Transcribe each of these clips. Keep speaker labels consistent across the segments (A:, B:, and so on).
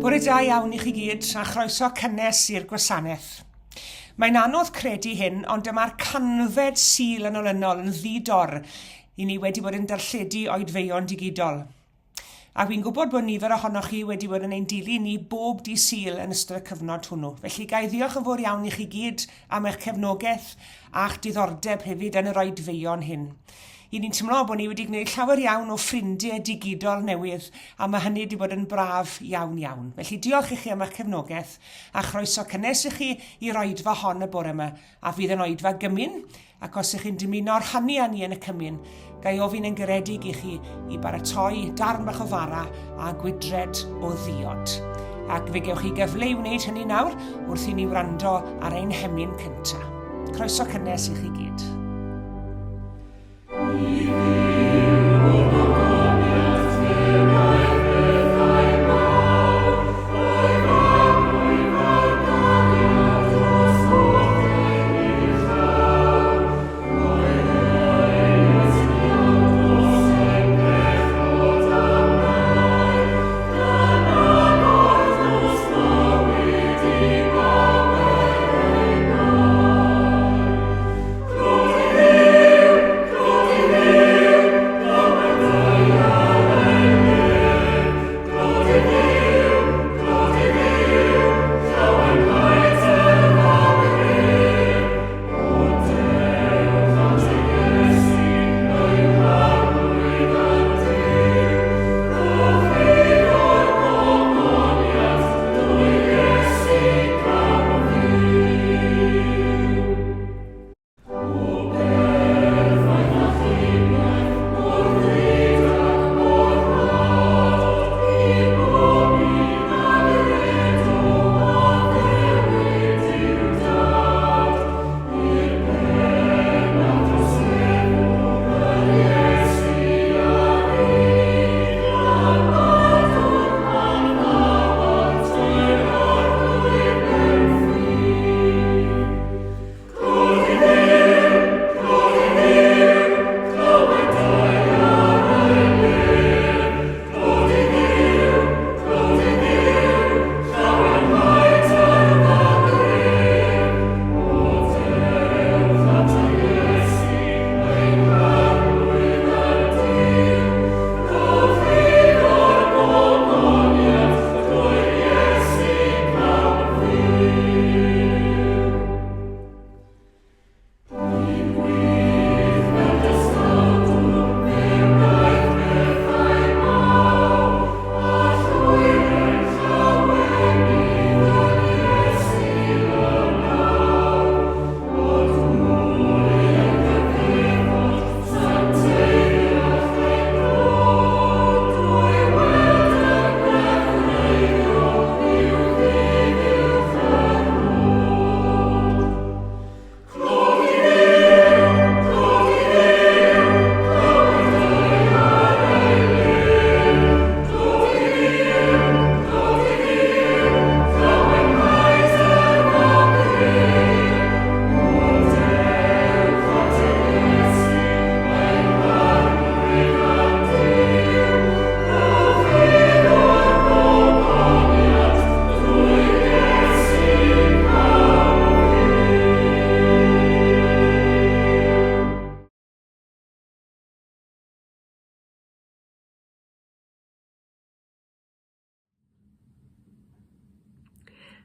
A: Bore da iawn i chi gyd a chroeso cynnes i'r gwasanaeth. Mae'n anodd credu hyn, ond dyma'r canfed Sul yn olynol yn ddi-dor i ni wedi bod yn darlledu oedfeuon digidol. A fi'n gwybod bod nifer ohonoch chi wedi bod yn ein dilyn ni bob dydd Sul yn ystod y cyfnod hwnnw. Felly ga i ddiolch yn fawr iawn i chi gyd am eich cefnogaeth a'ch diddordeb hefyd yn yr oedfeuon hyn. I ni'n teimlo bod ni wedi gwneud llawer iawn o ffrindiau digidol newydd a mae hynny wedi bod yn braf iawn iawn. Felly diolch i chi am eich cefnogaeth a chroeso cynnes i chi i'r oedfa hon y bore yma a fydd yn oedfa gymun Ac os ych chi'n dymuno rhannu â ni yn y cymun, ga i ofyn yn garedig i chi i baratoi darn bach o fara a gwydred o ddiod. Ac fe gewch chi gyfle i wneud hynny nawr wrth i ni wrando ar ein hemyn cyntaf. Croeso cynnes i chi gyd.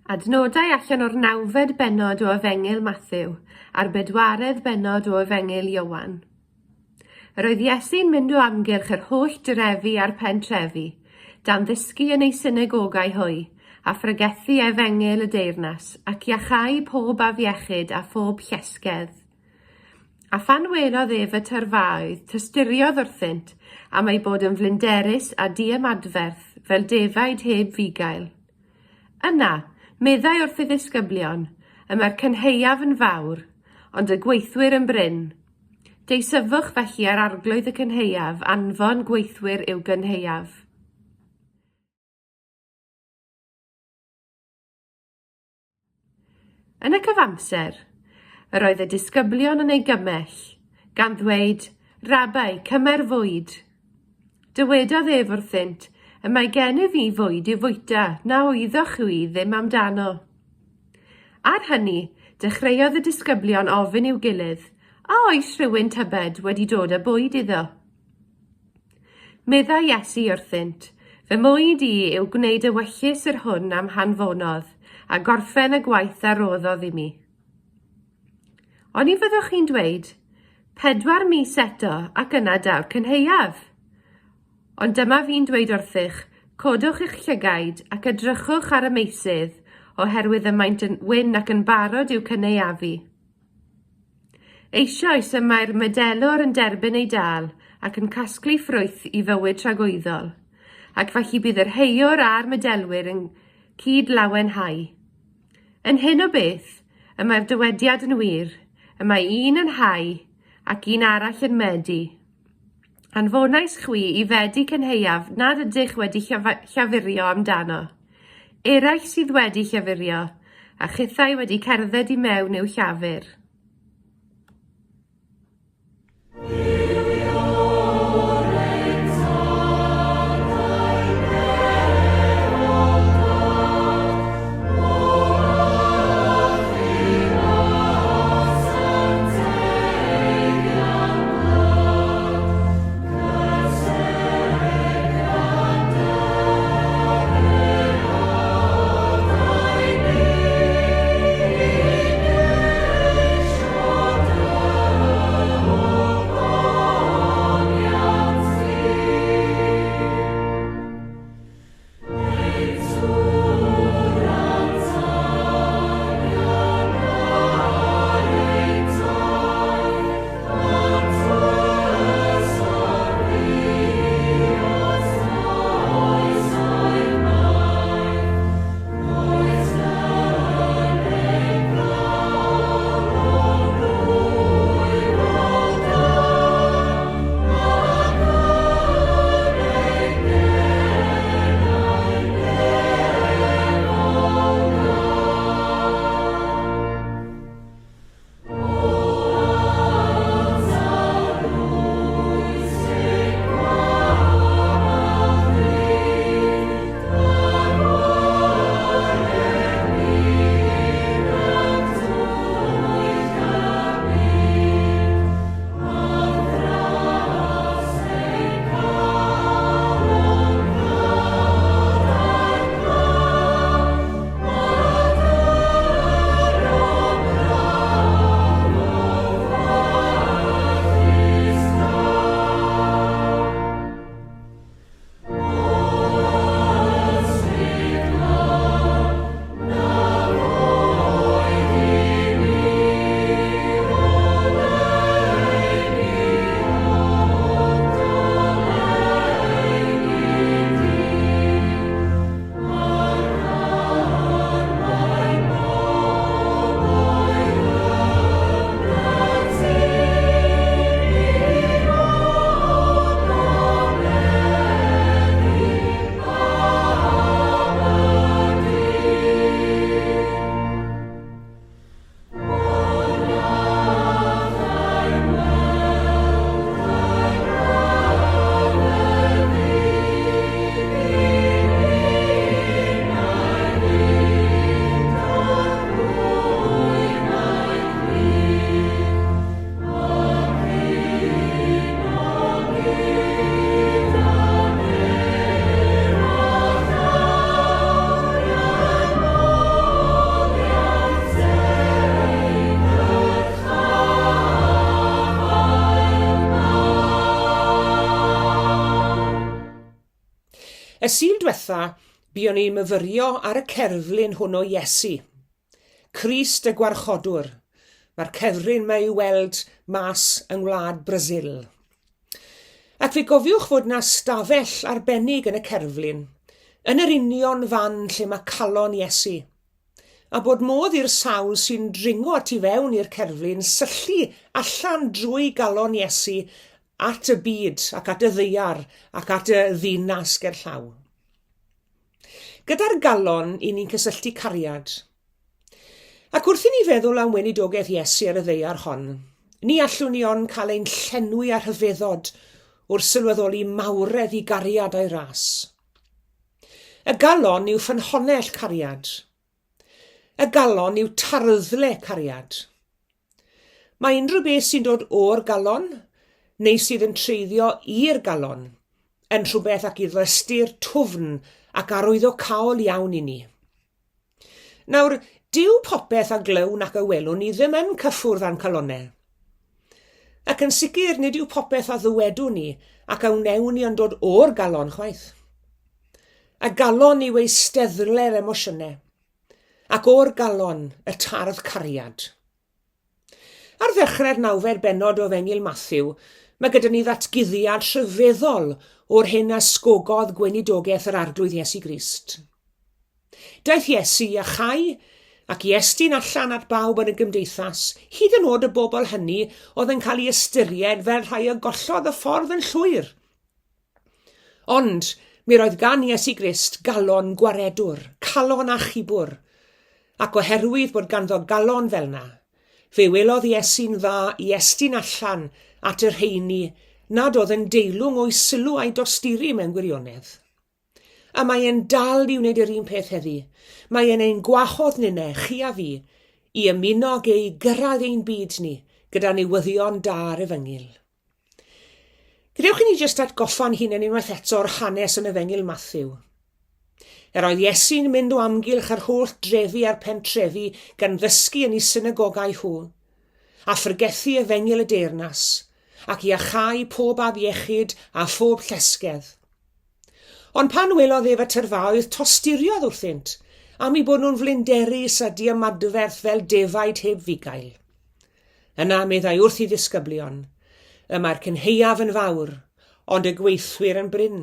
B: Adnodau allan o'r nawfed bennod o Efengyl Mathew a'r bedwaredd bennod o Efengyl Ioan. Yr oedd Iesu'n mynd o amgylch yr holl drefi a'r pentrefi, dan ddysgu yn eu synagogau hwy, a phregethu Efengyl y deyrnas, ac iachau pob afiechyd a phob llesgedd. A phan welodd ef y tyrfaoedd, tysturiodd wrthynt am eu bod yn flinderus a diymadferth, fel defaid heb fugail. Yna, meddai wrth ei ddisgyblion, y mae'r cynhaeaf yn fawr, ond y gweithwyr yn brin. Deisyfwch felly ar arglwydd y cynhaeaf anfon gweithwyr i'w gynhaeaf. Yn y cyfamser, yr oedd y disgyblion yn ei gymell, gan ddweud, Rabbi, cymer fwyd. Dywedodd ef wrthynt, Y mae gennyf fi fwyd i'w fwyta na wyddoch chwi ddim amdano. Ar hynny, dechreuodd y disgyblion ofyn i'w gilydd, A oes rhywun tybed wedi dod â bwyd iddo? Meddai Iesu wrthynt, Fy mwyd i yw gwneud ewyllys yr hwn a'm hanfonodd, a gorffen y gwaith a roddodd i mi. Oni fyddwch chi'n dweud, 'Pedwar mis eto ac yna daw'r cynhaeaf'? Ond dyma fi'n dweud wrthych, codwch eich llygaid ac edrychwch ar y meysydd, oherwydd y maent yn wyn ac yn barod i'w cynaeafu. Eisoes y mae'r medelwr yn derbyn ei dâl ac yn casglu ffrwyth i fywyd tragwyddol, ac felly bydd yr heiwr a'r medelwyr yn cyd-lawenhau. Yn hyn o beth, y mae'r dywediad yn wir, y mae un yn hau ac un arall yn medi. Anfonais chwi i fedi cynhaeaf nad ydych wedi llafurio amdano. Eraill sydd wedi llafurio, a chithau wedi cerdded i mewn i'w llafur.
A: Y Sul dwetha, buon ni'n myfyrio ar y cerflun hwn o Iesu. Crist y Gwarchodwr. Mae'r cerflun 'ma i'w weld mas yng ngwlad Brasil. Ac fe gofiwch fod 'na stafell arbennig yn y cerflun, yn yr union fan lle mae calon Iesu, a bod modd i'r sawl sy'n dringo tu fewn i'r cerflun syllu allan drwy galon Iesu at y byd ac at y ddaear ac at y ddinas gerllaw. Gyda'r galon, i ni'n cysylltu cariad. Ac wrth i ni feddwl am weinidogaeth Iesu ar y ddaear hon, ni allwn ni ond cael ein llenwi â rhyfeddod wrth sylweddoli mawredd i gariad a'i ras. Y galon yw ffynhonnell cariad. Y galon yw tarddle cariad. Mae unrhyw beth sy'n dod o'r galon, neu sydd yn treiddio i'r galon, yn rhywbeth ac iddo ystyr twfn ac arwyddocaol iawn i ni. Nawr, dyw popeth a glywn ac a welwn ni ddim yn cyffwrdd â'n calonnau. Ac yn sicr, nid yw popeth a ddywedwn ni ac a wnewn ni yn dod o'r galon chwaith. Y galon yw eisteddle'r emosiynau, ac o'r galon y tardd cariad. Ar ddechrau'r nawfed bennod o Efengyl Mathew, mae gyda ni ddatguddiad rhyfeddol o'r hyn a ysgogodd gweinidogaeth yr Arglwydd Iesu Grist. Daeth Iesu i iachau ac i estyn allan at bawb yn y gymdeithas, hyd yn oed y bobl hynny oedd yn cael eu ystyried fel rhai a gollodd y ffordd yn llwyr. Ond mi roedd gan Iesu Grist galon gwaredwr, calon achubwr, ac oherwydd bod ganddo galon fel 'na, fe welodd Iesu'n dda i estyn allan at y rheini nad oedd yn deilwng o'i sylw a'i dosturi mewn gwirionedd. A mae e'n dal i wneud yr un peth heddi. Mae e'n ein gwahodd ninne, chi a fi, i ymuno ag e i gyrraedd ein byd ni gyda newyddion da'r Efengyl. Gadewch i ni jyst atgoffa'n hunain unwaith eto o'r hanes yn Efengyl Mathew. Yr oedd Iesu'n mynd o amgylch yr holl drefi a'r pentrefi gan ddysgu yn eu synagogau hw, a phregethu Efengyl y deyrnas, ac iachau pob afiechyd a phob llesgedd. Ond pan welodd ef y tyrfaoedd, tosturiodd wrthynt, am eu bod nhw'n flinderus a diamadferth fel defaid heb fugail. Yna meddai wrth ei ddisgyblion, Y mae'r cynhaeaf yn fawr, ond y gweithwyr yn brin.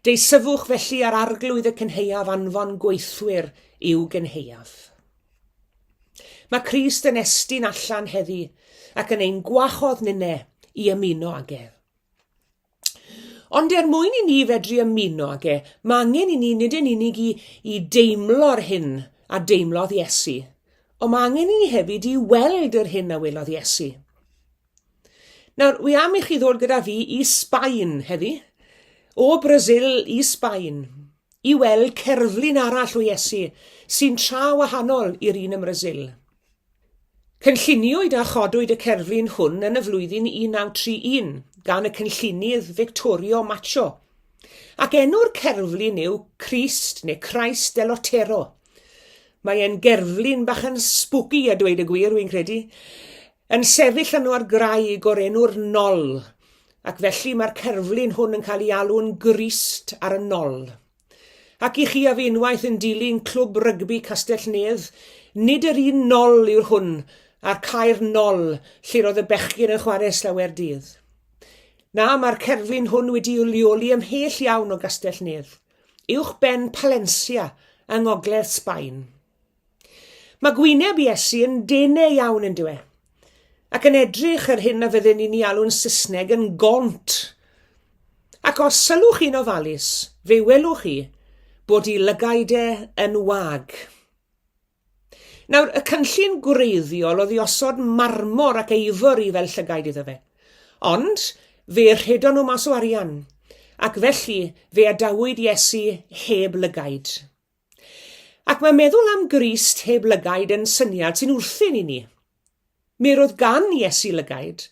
A: Deisyfwch felly ar arglwydd y cynhaeaf anfon gweithwyr i'w gynhaeaf. Mae Crist yn estyn allan heddi ac yn ein gwahodd ninne i ymuno ag ef. Ond er mwyn i ni fedru ymuno ag e, mae angen i ni nid yn unig i, i deimlo'r hyn a deimlodd Iesu, ond mae angen i ni hefyd i weld yr hyn a welodd Iesu. Nawr, wi am i chi ddod gyda fi i Sbaen heddi, o Brasil i Sbaen, i weld cerflun arall o Iesu sy'n tra wahanol i'r un ym Mrasil. Cynlluniwyd a chodwyd y cerflun hwn yn y flwyddyn 1931 gan y cynllunydd Victorio Macho, ac enw'r cerflun yw Crist neu Christ del Otero. Mae e'n gerflun bach yn spooky a dweud y gwir, wy'n credu. Yn sefyll yno ar graig o'r enw'r Nol, ac felly mae'r cerflun hwn yn cael ei alw'n Grist ar y Nol. Ac i chi a fi unwaith yn dilyn Clwb Rygbi Castell Nedd, nid yr un nol yw'r hwn a'r caer nol lle roedd y bechgyn yn chwarae slawer dydd. Na, mae'r cerflun hwn wedi'i leoli ymhell iawn o Gastell Nedd, uwch ben Palencia yng ngogledd Sbaen. Mae gwyneb Iesu yn denau iawn yn dyw e, ac yn edrych yr hyn a fydden ni'n ei alw'n Saesneg yn gaunt. Ac os sylwch chi'n ofalus, fe welwch chi bod ei lygaid e yn wag. Nawr, y cynllun gwreiddiol oedd i osod marmor ac ivory fel llygaid iddo fe. Ond, fe rhedon nhw mas o arian, ac felly fe adawyd Iesu heb lygaid. Ac mae meddwl am Grist heb lygaid yn syniad sy'n wrthun i ni. Mi roedd gan Iesu lygaid,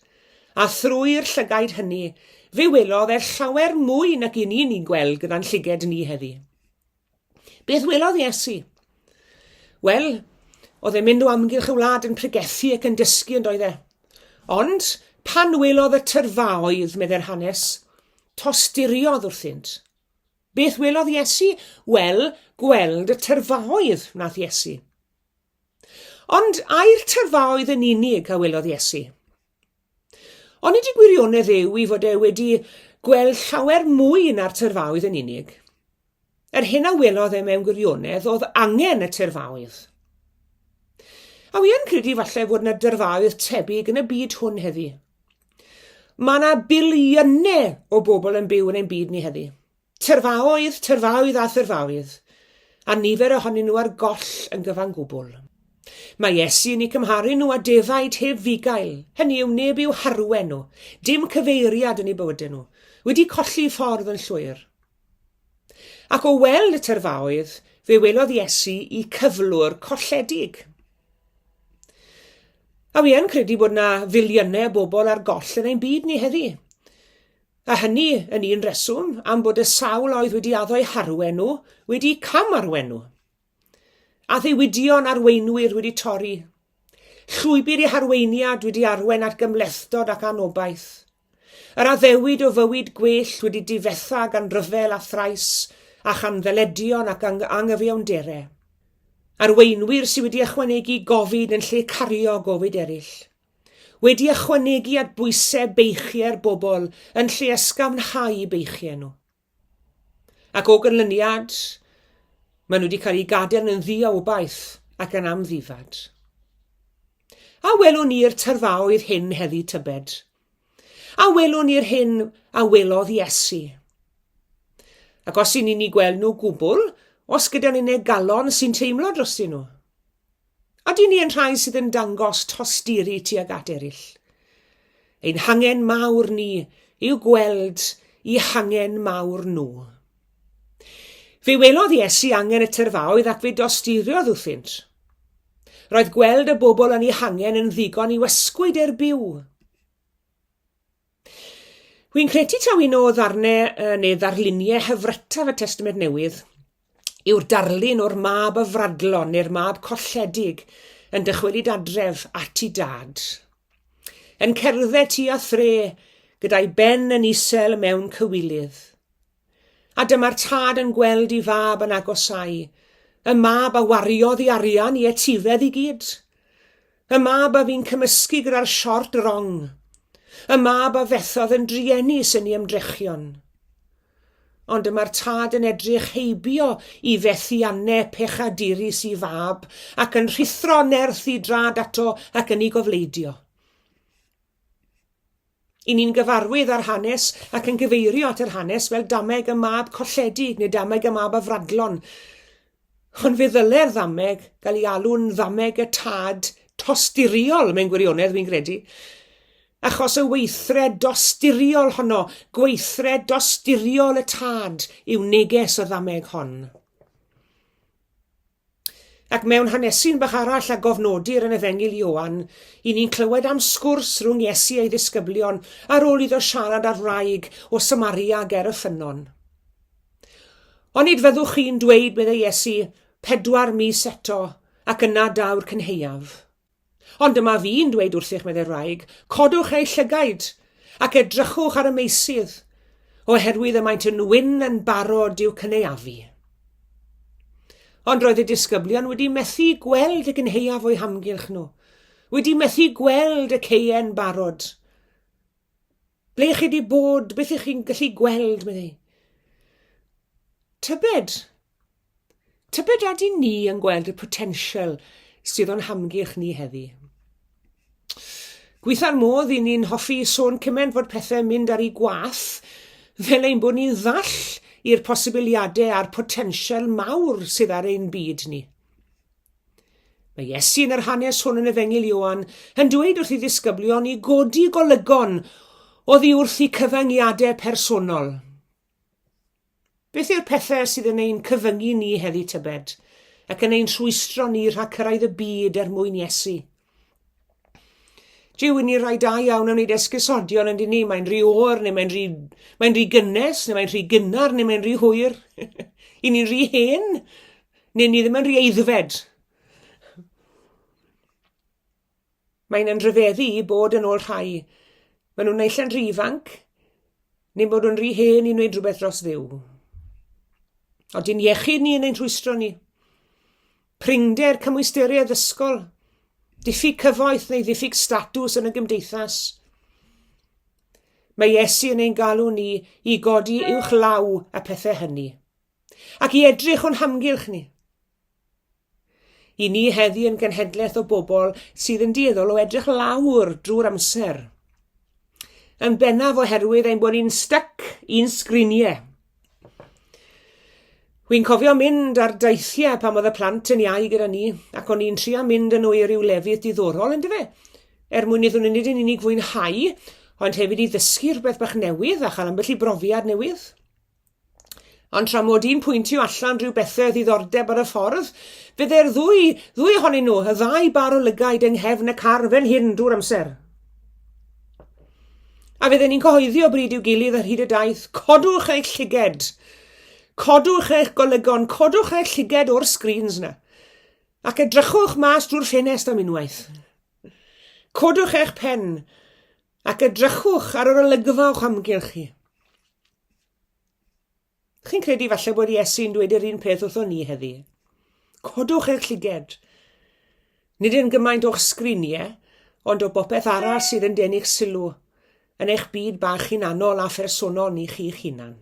A: a thrwy'r llygaid hynny, fe welodd e llawer mwy nag i ni ni'n gweld gyda'n llyged ni heddi. Beth welodd Iesu? Wel, oedd e'n mynd o amgylch y wlad yn pregethu ac yn dysgu yn doedd e. Ond, pan welodd y tyrfaoedd, meddai'r hanes, tosturiodd wrthynt. Beth welodd Iesu? Wel, gweld y tyrfaoedd wnaeth Iesu. Ond ai'r tyrfaoedd yn unig a welodd Iesu? Onid y gwirionedd yw i fod e wedi gweld llawer mwy na'r tyrfaoedd yn unig? Yr hyn a welodd e mewn gwirionedd oedd angen y tyrfaoedd. A wi yn credu falle fod yna dyrfaoedd tebyg yn y byd hwn heddi. Mae yna biliynau o bobl yn byw yn ein byd ni heddi. Tyrfaoedd, tyrfaoedd a thyrfaoedd, a nifer ohonyn nhw ar goll yn gyfan gwbl. Mae Iesu yn eu cymharu nhw â defaid heb fugail, hynny yw neb i'w harwen nhw, dim cyfeiriad yn eu bywydau nhw, wedi colli ffordd yn llwyr. Ac o weld y tyrfaoedd, fe welodd Iesu i cyflwr colledig. A wi yn credu bod na filiynau o bobl ar goll yn ein byd ni heddi. A hynny yn un reswm am bod y sawl a oedd wedi addo eu harwen nhw wedi cam arwen nhw. Addewidion arweinwyr wedi torri. Llwybr eu harweiniad wedi arwain at gymhlethdod ac anobaith. Yr addewid o fywyd gwell wedi difetha gan ryfel a thrais a chan ddyledion ac anghyfiawndere. Arweinwyr sydd wedi ychwanegu gofid yn lle cario gofid eraill. Wedi ychwanegu at bwysau beichiau'r bobl yn lle ysgafnhau beichiau nhw. Ac o ganlyniad, maen nhw wedi cael eu gadael yn ddi-obaith ac yn amddifad. A welwn ni'r tyrfaoedd hyn heddi tybed? A welwn ni'r hyn a welodd Iesu? Ac os y'n ni'n eu gweld nhw gwbl, os gyda ni'n galon sy'n teimlo drostyn nhw? Ydyn ni yn rhai sydd yn dangos tosturi tuag at eraill? Ein hangen mawr ni yw gweld i hangen mawr nhw. Fe welodd Iesu angen y tyrfaoedd ac fe dosturiodd wrthynt. Roedd gweld y bobl yn eu hangen yn ddigon i'w ysgwyd er byw. Wi'n credu taw un o ddarnau neu ddarluniau hyfrytaf y Testament Newydd yw'r darlun o'r mab afradlon neu'r mab colledig yn dychwelyd adref at ei dad. Yn cerdded tua thre gyda'i ben yn isel mewn cywilydd. A dyma'r tad yn gweld i fab yn agosáu, y mab a wariodd i arian i etifedd i gyd. Y mab a fu'n cymysgu gyda'r siort rong. Y mab a fethodd yn druenus yn ei ymdrechion. Ond dyma'r tad yn edrych heibio i fethiannau pechadurus i fab ac yn rhuthro nerth i drad ato ac yn ei gofleidio. I ni'n gyfarwydd â'r hanes ac yn gyfeirio at yr hanes fel dameg y mab colledig neu dameg y mab afradlon. Ond fe ddyle'r ddameg gael ei alw'n ddameg y tad tosturiol mewn gwirionedd, fi'n credu. Achos y weithred dosturiol honno, gweithred dosturiol y tad, yw neges y ddameg hon. Ac mewn hanesyn bach arall a gofnodir yn Efengyl Ioan, i ni'n clywed am sgwrs rhwng Iesu a'i ddisgyblion ar ôl iddo siarad â'r wraig o Samaria ger y ffynnon. Onid fyddwch chi'n dweud, meddai Iesu, pedwar mis eto, ac yna daw'r cynhaeaf. Ond dyma fi'n dweud wrthych, meddai'r wraig, codwch eich llygaid, ac edrychwch ar y meysydd, oherwydd y maent yn wyn yn barod i'w cynaeafu. Ond roedd y disgyblion wedi methu gweld y gynhaeaf o'u hamgylch nhw, wedi methu gweld y ceien barod. Ble chi wedi bod, beth ych chi'n gallu gweld, meddai. Tybed, Tybed a ydyn ni yn gweld y potensial sydd o'n hamgylch ni heddi? Gweitha'r modd i ni'n hoffi sôn cymaint fod pethau'n mynd ar eu gwath, fel ein bod ni'n ddall i'r posibiliadau a'r potensial mawr sydd ar ein byd ni. Mae Iesu yn yr hanes hwn yn Efengyl Ioan yn dweud wrth ei ddisgyblion i godi golygon oddi wrth eu cyfyngiadau personol. Beth yw'r pethau sydd yn ein cyfyngu ni heddi tybed, ac yn ein rhwystro ni rhag cyrraedd y byd er mwyn Iesu? Jiw, i ni rai da iawn am wneud esgusodion yn ni, mae'n rhy oer, neu mae'n rhy, mae'n rhy gynnes, neu mae'n rhy gynnar, neu mae'n rhy hwyr. I ni'n rhy hen, neu ni ddim yn rhy eiddfed. Mae'n yn rhyfeddu i bod yn ôl rhai. Maen nhw'n naill yn rhy ifanc, neu bod nhw'n rhy hen i wneud rhywbeth dros Dduw. Ond dyn iechyd ni yn ein rhwystro ni. Prinder cymwysterau addysgol, diffyg cyfoeth neu ddiffyg statws yn y gymdeithas. Mae Iesu yn ein galw ni i godi uwch law y pethau hynny, ac i edrych o'n hamgylch ni. I ni heddi yn genhedlaeth o bobl sydd yn dueddol o edrych lawr drwy'r amser. Yn bennaf oherwydd ein bod ni'n styc i'n sgriniau. Wi'n cofio mynd ar deithiau pan oedd y plant yn iau gyda ni, ac o'n i'n trio mynd â nhw i ryw lefydd diddorol, yndyfe? Er mwyn iddyn nhw nid yn unig fwynhau, ond hefyd i ddysgu rhywbeth bach newydd a chael ambell i brofiad newydd. Ond tra mod i'n pwyntio allan rhyw bethe o ddiddordeb ar y ffordd, fydde'r ddwy, ddwy ohonyn nhw, y ddau bar o lygaid yng nghefn y car fel hyn drwy'r amser. A fydden ni'n cyhoeddi o bryd i'w gilydd ar hyd y daith, codwch eich llyged! Codwch eich golygon, codwch eich llyged o'r sgrîns 'na. Ac edrychwch mas drwy'r ffenest am unwaith. Codwch eich pen ac edrychwch ar yr olygfa o'ch amgylch chi. Chi'n credu falle bod Iesu'n dweud yr un peth wrthon ni heddi? Codwch eich llyged. Nid yn gymaint o'ch sgriniau, ond o bopeth arall sydd yn denu'ch sylw yn eich byd bach hunanol a phersonol ni chi'ch hunan.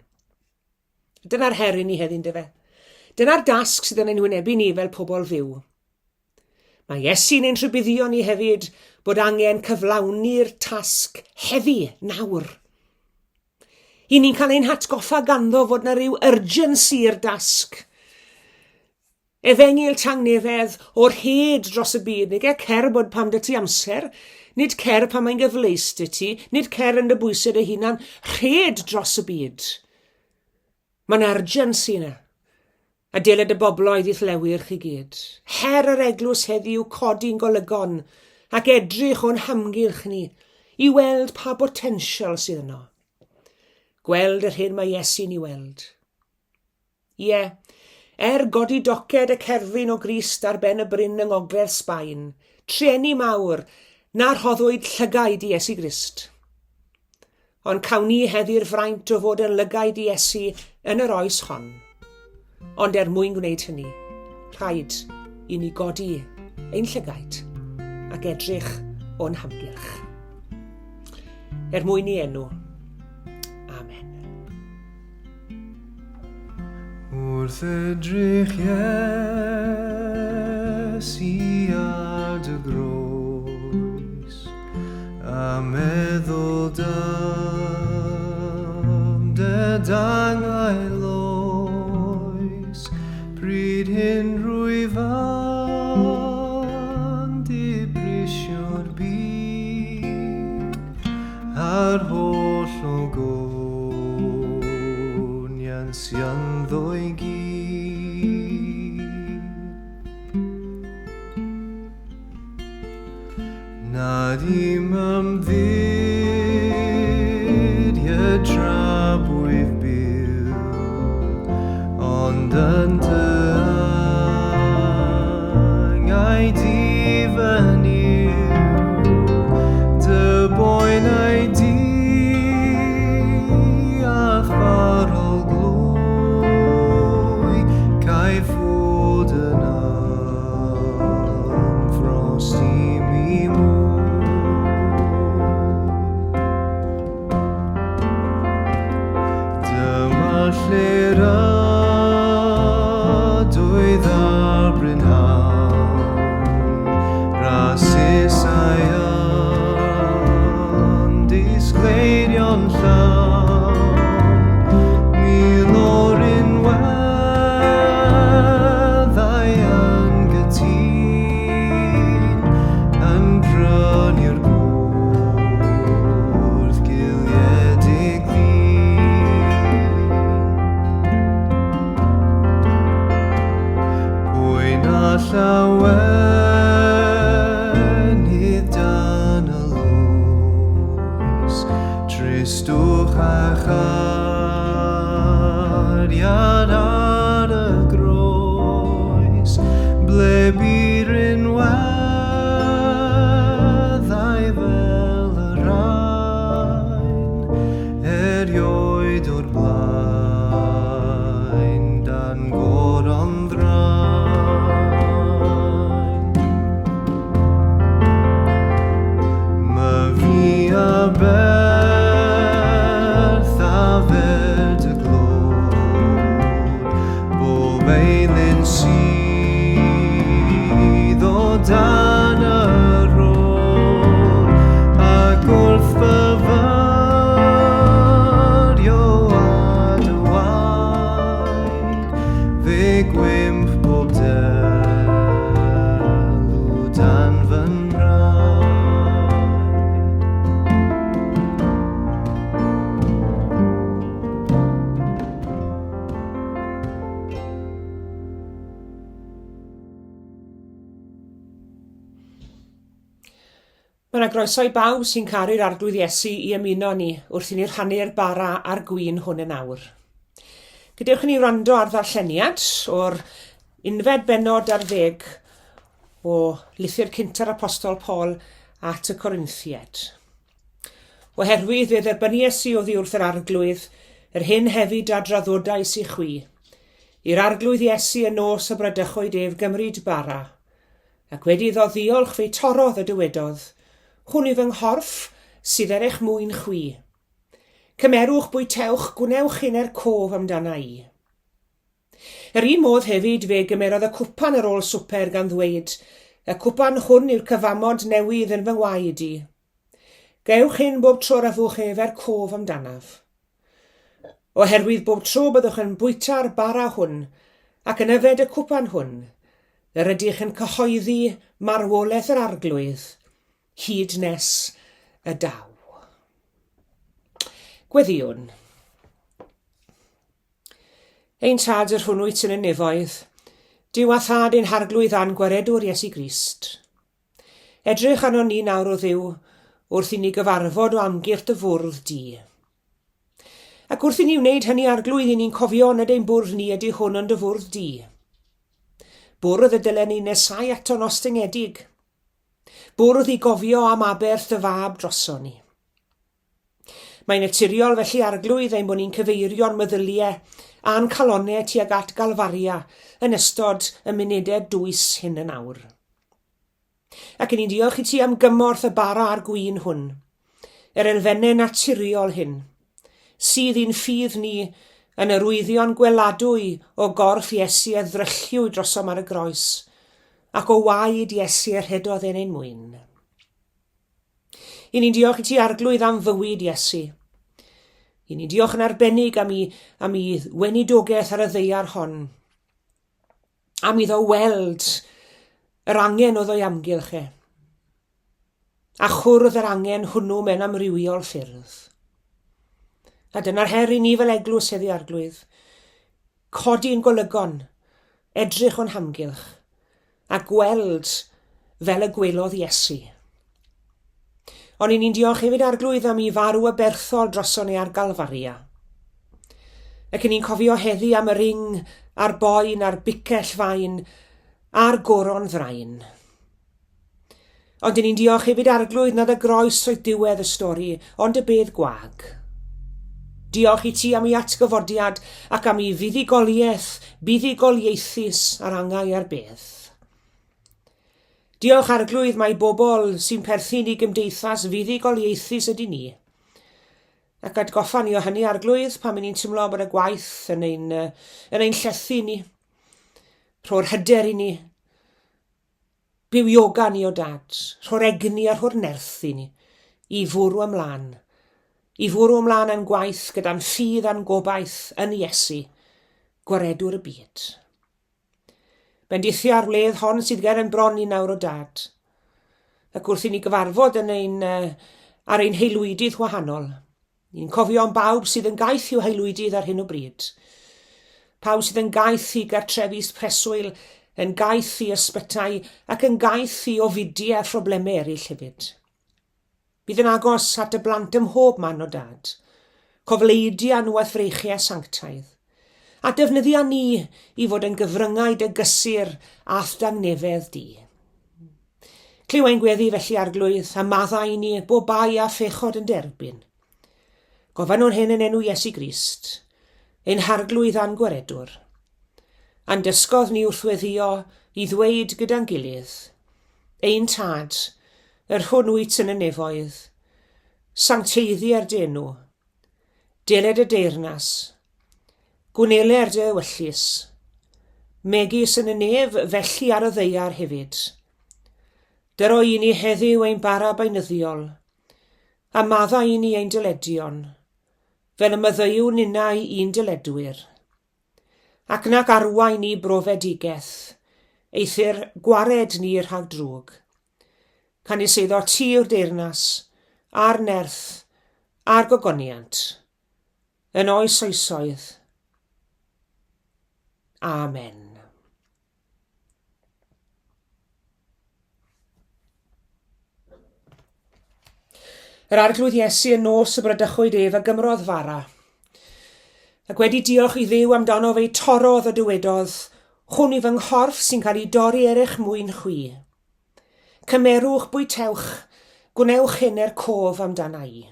A: Dyna'r her i ni heddi, yndyfe? Dyna'r dasg sydd yn ein hwynebu ni fel pobl fyw. Mae Iesu'n ein rhybuddio ni hefyd bod angen cyflawni'r tasg heddi, nawr. I ni'n cael ein hatgoffa ganddo fod na ryw urgency i'r dasg. Efengyl tangnefedd o'r hyd dros y byd, nid e cer bod pam dy ti amser, nid cer pan mae'n gyfleus dy ti, nid cer yn dy bwysau dy hunan, rhed dros y byd. Mae'n urgency yna. A deled y bobloedd i'th lewyrch i gyd. Her yr eglwys heddiw codi'n golygon ac edrych o'n hamgylch ni i weld pa botensial sydd yno. Gweld yr hyn mae Iesu'n i weld. Ie, er godi doced y cerflun o Grist ar ben y bryn yng ngogledd Sbaen, trueni mawr na rhoddwyd llygaid i Iesu Grist. Ond cawn ni heddi'r fraint o fod yn lygaid i Iesu yn yr oes hon. Ond er mwyn gwneud hynny, rhaid i ni godi ein llygaid ac edrych o'n hamgylch. Er mwyn i enw. Amen.
C: Wrth edrych Iesu ar dy groes A meddwl dam dy dangau loes Pryd hyn rwyf yn dibrisio'r byd A'r holl ogoniant sy ynddo i gyd. Nad i'm ymddiried tra bwyf byw, ond yn dy angau di fy Nuw, dy boenau di a'th farol glwy, caiff fod yn ymffrost i mi mwy. Dyma lle'r ydoedd ar brynhawn, Rasusau yn disgleirio'n llawn, Mil o'r unweddau yn gytûn, Yn prynu'r gwrth giliedig ddyn. Pwy na llawenydd dan y loes, Tristwch a chariad ar y groes, Ble bu rinweddau fel y rhain, Erioed o'r blaen dan goron ddrain. Myfi a berth a fer dy glod, bob eilun sydd o dan y rhod, ac wrth fyfyrio ar dy waed, fe gwymp bob delw dan fy nhraed.
A: Mae yna groeso i bawb sy'n caru'r Arglwydd Iesu i ymuno â ni wrth i ni rhannu'r bara a'r gwin hwn yn awr. Gadewch i ni wrando ar ddarlleniad o'r unfed bennod ar ddeg o lythyr cynta'r Apostol Paul at y Corinthiaid. Oherwydd fe dderbynies i oddi wrth yr Arglwydd yr hyn hefyd a draddodais i chwi, i'r Arglwydd Iesu y nos y bradychwyd ef gymryd bara, Ac wedi iddo ddiolch fe'i torrodd a dywedodd, Hwn yw fy nghorff sydd er eich mwyn chwi. Cymerwch, bwytewch, gwnewch hyn er cof amdana i. Yr un modd hefyd fe gymerodd y cwpan ar ôl swper gan ddweud, Y cwpan hwn yw'r cyfamod newydd yn fy ngwaed i. Gewch hyn bob tro yr yfwch ef er cof amdanaf. Oherwydd bob tro byddwch yn bwyta'r bara hwn ac yn yfed y cwpan hwn, yr ydych yn cyhoeddi marwolaeth yr Arglwydd hyd nes y daw. Gweddïwn. Ein Tad yr hwn wyt yn y nefoedd, Duw a Thad ein Harglwydd a'n Gwaredwr Iesu Grist. Edrych arnon ni nawr, O Dduw, wrth i ni gyfarfod o amgylch dy fwrdd di. Ac wrth i ni wneud hynny, Arglwydd, i ni'n cofio nad ein bwrdd ni ydy hwn ond dy fwrdd di. Bwrdd y dylen ni nesau ato'n ostyngedig. Bwrdd i gofio am aberth dy fab droson ni. Mae'n naturiol felly, Arglwydd, ein bod ni'n cyfeirio'n meddyliau a'n calonnau tuag at Galfaria yn ystod y munudau dwys hyn yn awr. Ac yn ni'n diolch i ti am gymorth y bara a'r gwin hwn, yr elfennau naturiol hyn, sydd i'n ffydd ni yn yr wyddion gweladwy o gorff Iesu a ddrylliwyd drosom ar y groes, ac o waed Iesu a rhedodd yn ein mwyn. I ni'n diolch i ti, Arglwydd, am fywyd Iesu. I ni'n diolch yn arbennig am i, am i weinidogaeth ar y ddeiar hon. Am iddo weld yr angen oedd o'i amgylch e. A chwrdd yr angen hwnnw mewn amrywiol ffyrdd. A dyna'r her i ni fel eglwys heddi, Arglwydd. Codi'n golygon, edrych o'n hamgylch, a gweld fel y gwelodd Iesu. Ond i ni'n diolch hefyd Arglwydd am i farw y berthol droson ni ar Galfaria. Ac i ni'n cofio heddi am yr ing a'r boen a'r bicell fain a'r goron ddrain. Ond dyn ni'n diolch hefyd Arglwydd nad y groes oedd diwedd y stori, ond y bedd gwag. Diolch i ti am ei atgyfodiad ac am ei fuddugoliaeth buddugoliaethus ar angau a'r bedd. Diolch Arglwydd mai bobl sy'n perthyn i gymdeithas fuddugoliaethus ydy ni. Ac atgoffa ni o hynny Arglwydd pan ni'n teimlo bod y gwaith yn ein, yn ein llethu ni. Rho'r hyder i ni Bywioga ni o Dad, rho'r egni a rho'r nerth i ni, i fwrw ymlaen, i fwrw ymlaen â'n gwaith gyda'n ffydd a'n gobaith yn Iesu, Gwaredwr y byd. Bendithia'r wledd hon sydd ger yn bron ni nawr o Dad, ac wrth i ni gyfarfod yn ein, ar ein haelwydydd wahanol, Ni'n cofio am bawb sydd yn gaeth i'w haelwydydd ar hyn o bryd. Pawb sydd yn gaeth i gartrefi preswyl, yn gaeth i ysbytai ac yn gaeth i ofidiau a phroblemau eraill hefyd. Bydd yn agos at y blant ym mhob man o dad. Cofleidia nhw â'th freichiau sanctaidd. A defnyddia ni i fod yn gyfryngau dy gysur a'th dangnefedd di. Clyw ein gweddi felly, Arglwydd, a maddau i ni bob bai a phechod yn derbyn. Gofynnwn hyn yn enw Iesu Grist, ein Harglwydd a'n Gwaredwr. A'n dysgodd ni wrth weddïo i ddweud gyda'n gilydd, Ein Tad, yr hwn wyt yn y nefoedd, sancteiddier dy enw, deled y deyrnas, Gwneler dy ewyllys, megis yn y nef, felly ar y ddaear hefyd. Dyro i ni heddiw ein bara beunyddiol, a maddau i ni ein dyledion, fel y maddeuwn ninnau i'n dyledwyr. Ac nac arwain ni brofedigaeth, eithr gwared ni rhag drwg. Canys eiddo ti yw'r deyrnas, a'r nerth, a'r gogoniant, yn oes oesoedd. Amen. Yr Arglwydd Iesu y nos y bradychwyd ef a gymrodd fara. Ac wedi diolch i Dduw amdano fe'i torrodd a dywedodd, Hwn yw fy nghorff sy'n cael ei dorri er eich mwyn chwi. Cymerwch, bwytewch, gwnewch hyn er cof amdana i.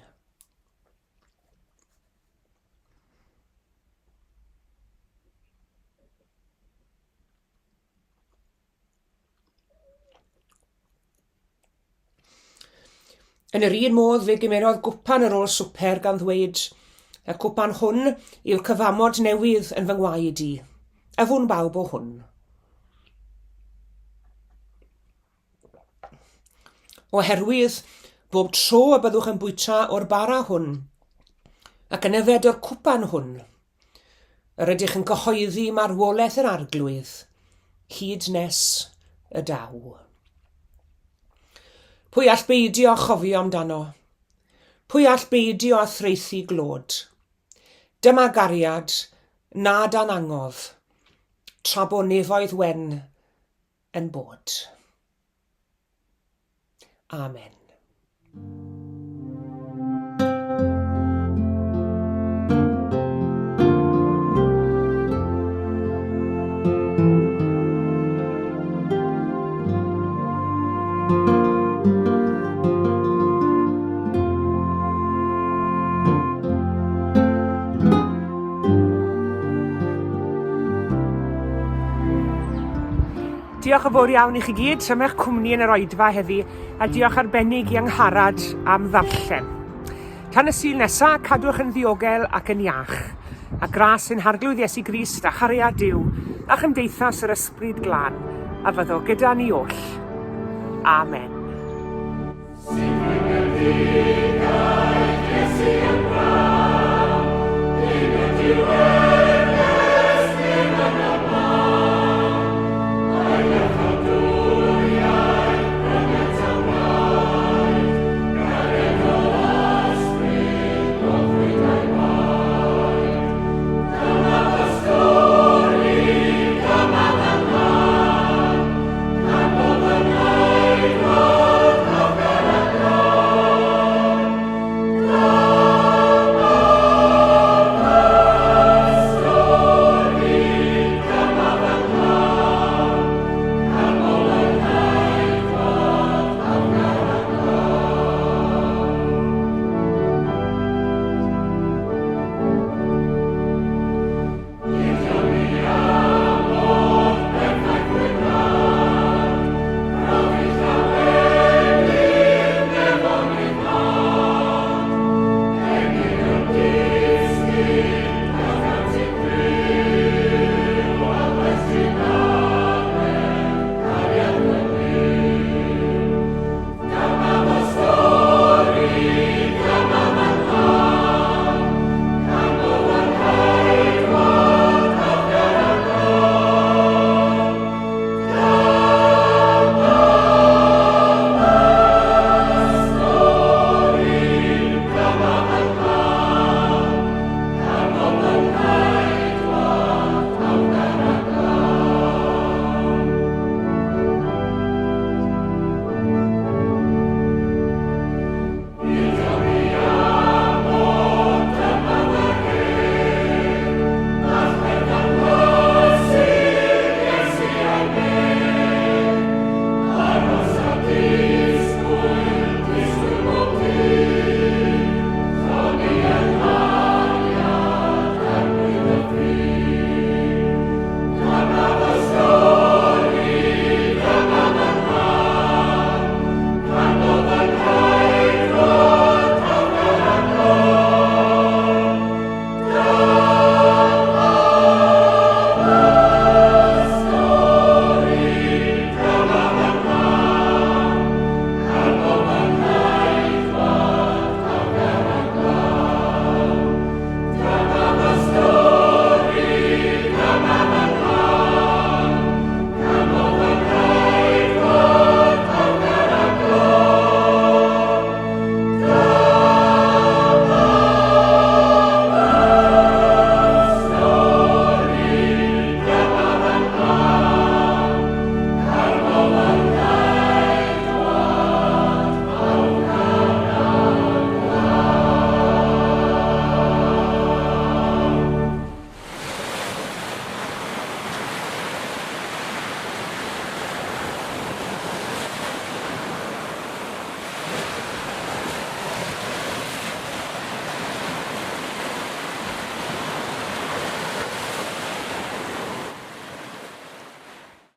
A: Yn yr un modd fe gymerodd gwpan ar ôl swper gan ddweud, Y cwpan hwn yw'r cyfamod newydd yn fy ngwaed i. Yfwn bawb o hwn. Oherwydd bob tro y byddwch yn bwyta o'r bara hwn ac yn yfed o'r cwpan hwn, Yr ydych yn cyhoeddi marwolaeth yr Arglwydd hyd nes y daw. Pwy all beidio â chofio amdano? Pwy all beidio â thraethu glod? Dyma gariad nad an angof, tra bo nefoedd wen yn bod. Amen. Diolch yn fawr iawn i chi gyd am eich cwmni yn yr oedfa heddi, a diolch arbennig i Angharad am ddarllen. Tan y Sul nesa, cadwch yn ddiogel ac yn iach. A gras ein Harglwydd Iesu Grist a chariad Duw a chymdeithas yr Ysbryd Glân a fyddo gyda ni oll. Amen.
D: Sy'n